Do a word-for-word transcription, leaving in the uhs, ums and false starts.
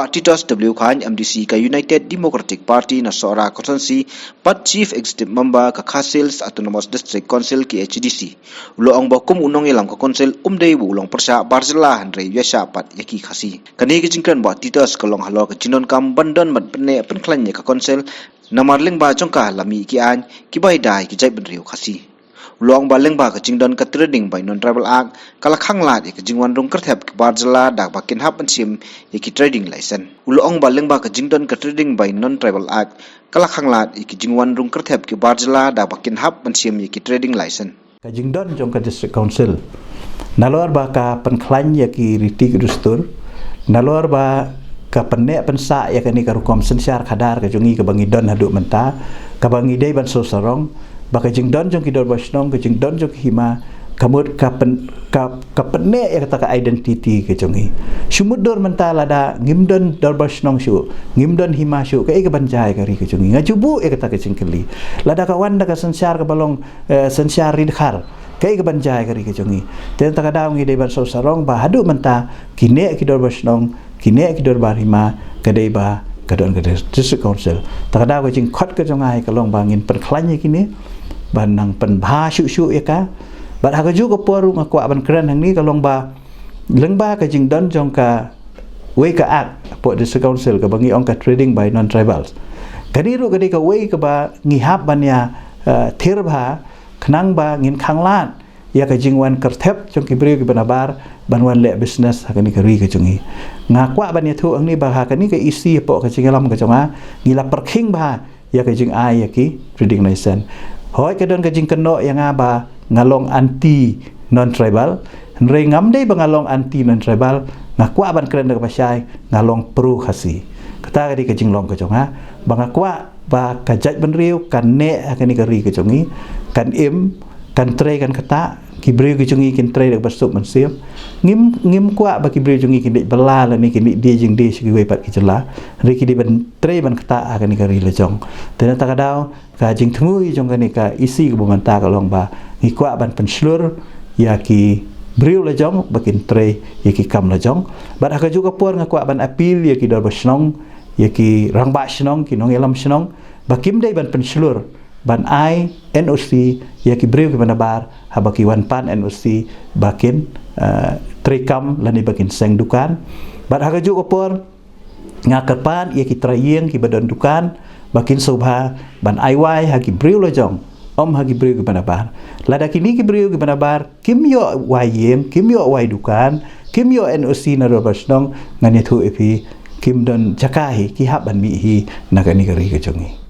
Titus W Khain, M D C ka United Democratic Party na Sohra Constituency, bad Chief Executive Member ka Khasi Hills Autonomous District Council, K H A D C, u la ong ba kum u nongïalam ka Council um dei ba u long pyrshah bar jylla hynrei u ïaishah pat ïa ki Khasi. Kane ka jingkren u Bah Titus ka long halor ka jingdonkam ban don bad pynneh pynkhlaiñ ïa ka Council, namar lyngba jong ka la mih ki aiñ kiba ïada ïa ki jaitbynriew Khasi. U la ong ba lyngba ka jingdon ka Trading by Non-Tribal Act, ka la khanglad ïa ka jingwan rung kyrthep ki bar jylla da kaba kin hap ban shim ïa ki trading license. U la ong ba lyngba ka jingdon ka Trading by Non-Tribal Act, ka la khanglad ïa ka jingwan rung kyrthep ki bar jylla da kaba kin hap ban shim ïa ki trading license. Ka jingdon jong ka District Council, nalor ba ka pynkhlaiñ ïa ki riti ki dustur, nalor ba ka pynneh pynsah ïa kane ka rukom synshar khadar ka jong ngi kaba ngi don haduh mynta, kaba ngi dei ban sngewsarong ba ka jingdon jong ki dorbar shnong, ka jingdon jong ki hima, ka mut ka pyn-, ka, ka pynneh ïa kata ka identity ka jong ngi. Shu mutdur mynta lada ngim don dorbar shnong shuh, ngim don hima shuh, kaei kaban jia ïa ka ri ka jong ngi? Nga ju buh ïa kata ka jingkylli. Lada ka wan da ka synshar kaba long, eh, synshar ri dkhar, kaei kaban jia ïa ka ri ka jong ngi? Te na kata ka daw ngi dei ban sngewsarong ba haduh mynta kine ki dorbar shnong, kine ki dorbar hima, ka dei ba ka don ka District Council. Kata ka daw ka jingkhot ka jong nga ka long ba ngin pynkhlaiñ ïa kine, ban nang pynbha shuh shuh ïa ka. Bad ha kajuh ka por ruh nga kwah ban kren hangne ka long ba lyngba ka jingdon jong kawei ka Act hapoh District Council kaba ngi ong ka Trading by Non-Tribals. Kane ruh ka dei kawei kaba ngi hap ban ïa, eh, thir bha, khnang ba ngin khanglad ïa ka jingwan kyrthep jong ki briew kiba nabar ban wan leh business ha kane ka ri ka jong ngi. Nga kwah ban ïathuh hangne ba ha kane ka E C hapoh ka jingïalam ka jong nga, ngi la pyrkhing bha ïa ka jingai ïa ki trading license. Hooid, ka don ka jingkynnoh ïa nga ba nga long anti non-tribal. Hynrei ngam dei ba nga long anti non-tribal, nga kwah ban kren da kaba shai, nga long pro Khasi. Kata ka dei ka jinglong ka jong nga, ba nga kwah ba ka jaitbynriew kan neh ha kane ka ri ka jong ngi, kan im, kan trei, kan ktah, ki briew ki jong ngi kin trei da kaba suk mynsiem. Ngim, ngim kwah ba ki briew jong ngi kin leit bylla lane kin leit die jingdie sha kiwei pat ki jylla. Hynrei ki dei ban trei ban ktah ha kane ka ri la jong. Te na kata ka daw, ka jingthmu jong kane ka E C kaba mynta ka long ba ngi kwah ban pynshlur ïa ki briew la jong ba kin trei ïa ki kam la jong. Bad ha kajuh ka por nga kwah ban appeal ïa ki dorbar shnong, ïa ki rangbah shnong, ki nongïalam shnong, ba kim dei ban pynshlur ban ai N O C ïa ki briew kiba nabar haba ki wan pan N O C ba kin, eh, trei kam lane ba kin seng dukan. Bad ha kajuh ka por nga kyrpad ïa ki trai ïing kiba don dukan ba kin sngewbha ban ai wai ha ki briew la jong, ym ha ki briew kiba nabar. Lada kine ki briew kiba nabar kim ïoh wai ïing, kim ïoh wai dukan, kim ïoh N O C na dorbar shnong, ngan ïathuh ïa phi, kim don jaka hi, ki hap ban mih hi na kane ka ri ka jong ngi.